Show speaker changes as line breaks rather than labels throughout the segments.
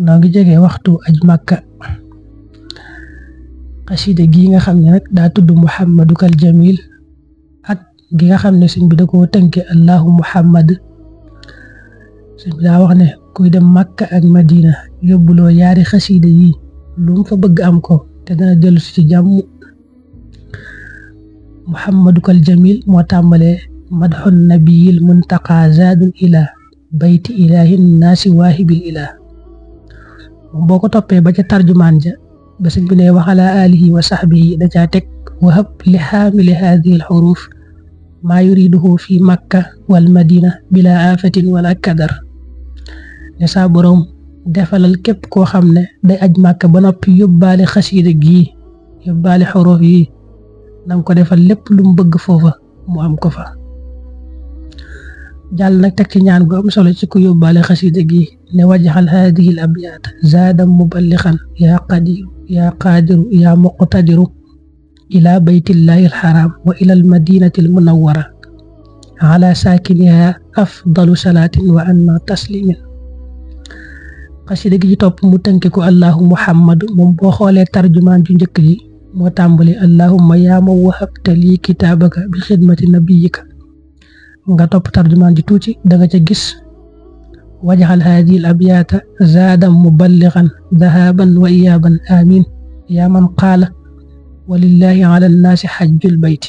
noo ngi jege waxtu aj Makka. xasida gi nga xam ne nag daa tudd Muhammadukal Jamil ak gi nga xam ne sëñ bi da koo tënke Allahu Muhammad. sëñ bi daa wax ne kuy dem Makka ak Madina yóbbuloo yaari xasida yi lu mu fa bëgg am ko te dana dellu si ci jàmm. Muhammadukal Jamil moo tàmbalee madxun nabiyil muntaqa zaadul ila bayti ilahin naasi waahibil ila. moom boo ko toppee ba ca tarjumaan ja ba sëñ bi ne waxala alihi wa sahbihi da caa teg wahab li xaamili haadihi al xuruuf maa yuriduhu fi makka wal madina bila afatin wala kadar. ne saa boroom defalal képp koo xam ne day aj Makka ba noppi yóbbaale xasida gii yóbbaale xuruuf yi nanga ko defal lépp lu mu bëgg foofa mu am ko fa. jàll nag teg ci ñaan gu am solo ci ku yóbbaale xasida gi ne wajaxal haadihi al abyaat zaadam muballixan yaa qadiru yaa qaadiru yaa muqtadiru ila baytillahi alxaram wa ila almadinati almunawara ala saakiniha afdalu salaatin wa anna taslimin. xasida gi ci topp mu tënke ko allahu muhammadu moom boo xoolee tarjumaan ju njëkk ji moo tàmbali allahumma yaa man wahabta lii kitaabaka bi xidmati nabiyika. nga topp tarjumaan ji tuuti da nga ca gis wajaxal haadihi al abyaata zaadan muballigan dahaban wa iyaaban amin yaa man qaala walillahi ala nnaasi xajjul bayt.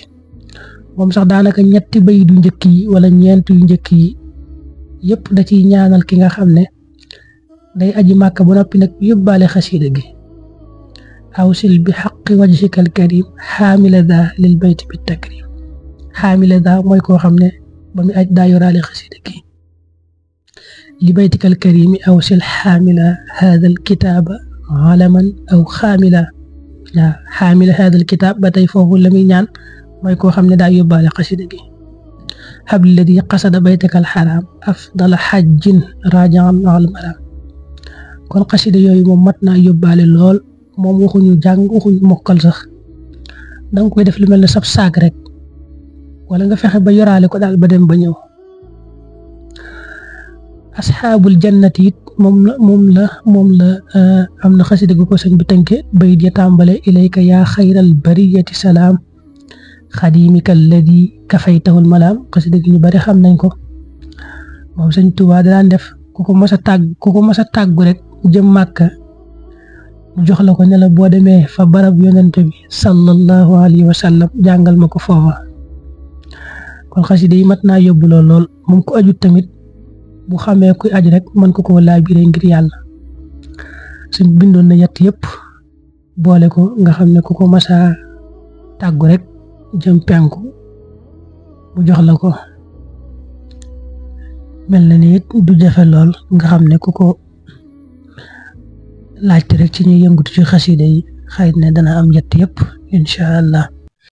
moom sax daanaka ñetti bayit yu njëkk yi wala ñeent yu njëkk yi yëpp da ciy ñaanal ki nga xam ne day aji Màkka ba noppi nag yóbbaale xasida gi awsil bi xaqi wajhika al karim xaamila daa lil bayt bi takrim. xaamila daa mooy koo xam ne ba mu aj daa yoraale xasida gi li baytikal karimi awsil xaamila haadal kitaaba alaman aw xaamila. waaw xaamila haadal kitaab ba tey foofu la muy ñaan mooy koo xam ne daa yóbbaale xasida gi habli ladi qasada baytakal xaraam afdala xajjin raajian al maram. kon xasida yooyu moom mat naa yóbbaale lool moom waxuñu jàng waxuñu mokkal sax danga koy def lu mel ne sab saag rek wala nga fexe ba yoraale ko daal ba dem ba ñëw. asxaabul jannati it moom la am na xasida gu ko sëñ bi tënke bayit ya tàmbale ilayka yaa xayral bariyati salaam xadimika alladi kafaytahul malaam. xasida gi ñu bari xam nañ ko moom sëñ Tuubaa daan def ku ko mas a tàggu rek jëm Màkka mu jox la ko ne la boo demee fa barab yonent bi sallallahu alayhi wa sallam jàngal ma ko foofa. kon xasida yi mat naa yóbbu lool moom ku ajut tamit bu xamee kuy aj rek mën ko koo laabiré ngir yàlla. suñ bindoon na yett yëpp boole ko nga xam ne ku ko masa tàggu rek jëm penku mu jox la ko mel na ni it du jafe lool nga xam ne ku ko laajte rek ci ñuy yëngutu ci xasida yi xëy na dana am yett yëpp incha allah.